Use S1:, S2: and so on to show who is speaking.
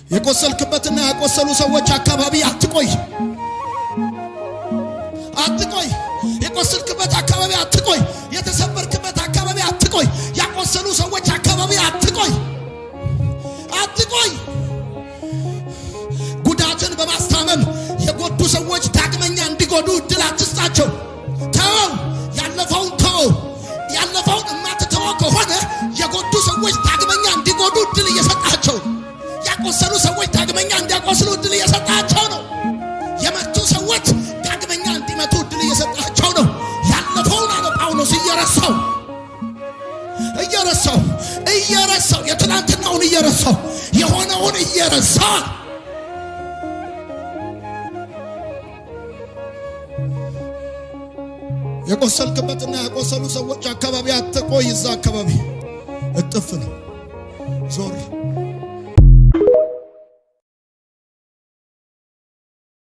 S1: የቆሰልክበትና ያቆሰሉ ሰዎች አካባቢ አትቆይ፣ አትቆይ። የቆሰልክበት አካባቢ አትቆይ። የተሰበርክበት አካባቢ አትቆይ። ያቆሰሉ ሰዎች አካባቢ አትቆይ፣ አትቆይ። ጉዳትን በማስታመም የጎዱ ሰዎች ዳግመኛ እንዲጎዱ እድል አትስጣቸው። ተወው፣ ያለፈውን ተወው። ያለፈውን የማትተወው ከሆነ የጎዱ ሰዎች ዳግመኛ እንዲጎዱ እድል እየሰጣቸው፣ ያቆሰሉ ሰዎች ዳግመኛ እንዲያቆስሉ እድል እየሰጣቸው ነው። የመቱ ሰዎች ዳግመኛ እንዲመቱ እድል እየሰጣቸው ነው። ያለፈውን አለ ጳውሎስ እየረሳው እየረሳው እየረሳው፣ የትናንትናውን እየረሳው፣ የሆነውን እየረሳው። የቆሰልክበትና ያቆሰሉ ሰዎች አካባቢ አትቆይ። እዛ አካባቢ እጥፍ ነው። ዞር።